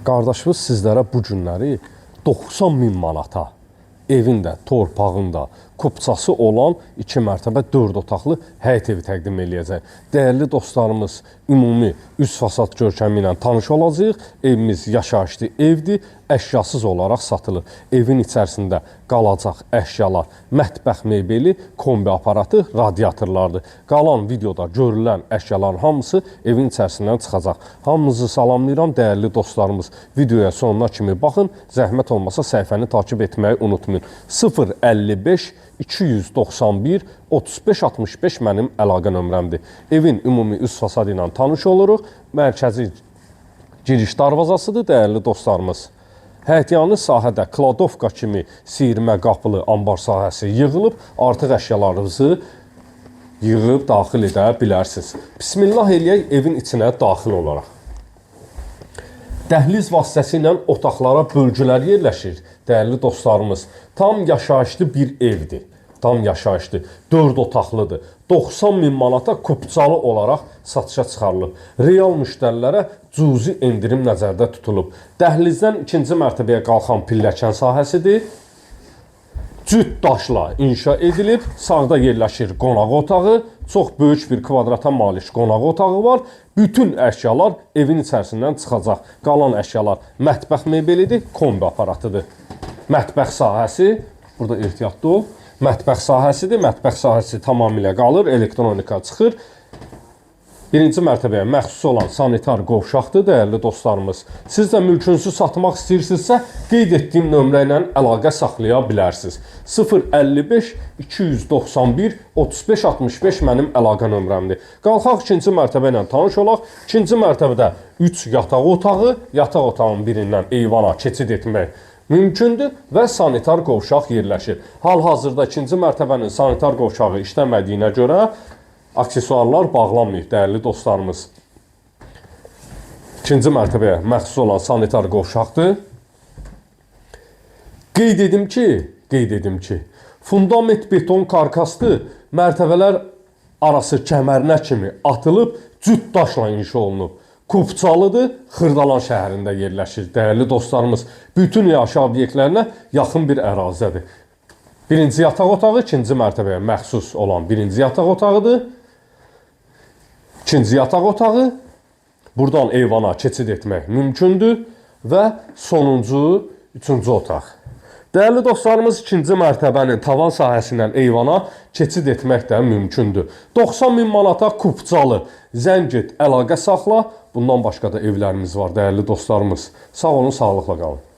Qardaşımız sizlərə bu günləri 90 min manata evin də, torpağın da kupçası olan 2 mərtəbə 4 otaqlı həyət evi təqdim eləyəcək. Dəyərli dostlarımız, ümumi üst fasad görkəmi ilə tanış olacağıq. Evimiz yaşayışlı evdir, əşyasız olaraq satılır. Evin içərisində qalacaq əşyalar, mətbəx mebeli, kombi aparatı, radiatorlardır. Qalan videoda görülən əşyaların hamısı evin içərisindən çıxacaq. Hamınızı salamlayıram dəyərli dostlarımız. Videoya sonuna kimi baxın. Zəhmət olmasa səhifəni takip etməyi unutmayın. 055 291 35 65 mənim əlaqə nömrəmdir. Evin ümumi üst fasadı ilə tanış oluruq. Mərkəzi giriş darvazasıdır dəyərli dostlarımız. Həyətyanı sahədə kladovka kimi siyirmə qapılı anbar sahəsi yığılıb, artıq əşyalarınızı yığıb daxil edə bilərsiniz. Bismillah eləyək evin içinə daxil olaraq. Dəhliz vasitəsilə otaqlara bölgülər yerləşir, dəyərli dostlarımız. Tam yaşayışlı bir evdir. Tam yaşayışlı, 4 otaqlıdır. 90 min manata kupçalı olaraq satışa çıxarılıb. Real müştərilərə cüzi endirim nəzərdə tutulub. Dəhlizdən ikinci mərtəbəyə qalxan pilləkən sahəsidir. Cüt daşla inşa edilib. Sağda yerləşir qonaq otağı. Çox böyük bir kvadrata malik qonaq otağı var. Bütün əşyalar evin içərisindən çıxacaq. Qalan əşyalar mətbəx mebelidir, kombi aparatıdır. Mətbəx sahəsi, burada ehtiyatlı ol. Mətbəx sahəsidir. Mətbəx sahəsi tamamilə qalır, elektronika çıxır. Birinci mərtəbəyə məxsus olan sanitar qovşaqdır, dəyərli dostlarımız. Siz də mülkünüzü satmaq istəyirsinizsə, qeyd etdiyim nömrə ilə əlaqə saxlaya bilərsiniz. 055 291 35 65 mənim əlaqə nömrəmdir. Qalxaq ikinci mərtəbə ilə tanış olaq. İkinci mərtəbədə 3 yataq otağı, yataq otağının birindən eyvana keçid etmək mümkündür və sanitar qovşaq yerləşir. Hal-hazırda ikinci mərtəbənin sanitar qovşağı işləmədiyinə görə aksesuarlar bağlanmayıb, dəyərli dostlarımız. İkinci mərtəbəyə məxsus olan sanitar qovşaqdır. Qeyd edim ki, fundament beton karkaslı, mərtəbələr arası kəmərinə kimi atılıb, cüt daşla inşa olunub. Kupçalıdır, Xırdalan şəhərində yerləşir. Dəyərli dostlarımız, bütün yaşayış obyektlərinə yaxın bir ərazidədir. Birinci yataq otağı ikinci mərtəbəyə məxsus olan birinci yataq otağıdır. İkinci yataq otağı. Buradan eyvana keçid etmək mümkündür və sonuncu, üçüncü otaq. Dəyərli dostlarımız, ikinci mərtəbənin tavan sahəsindən eyvana keçid etmək də mümkündür. 90 min manata kupçalı, zəng et, əlaqə saxla. Bundan başqa da evlərimiz var, dəyərli dostlarımız. Sağ olun, sağlıqla qalın.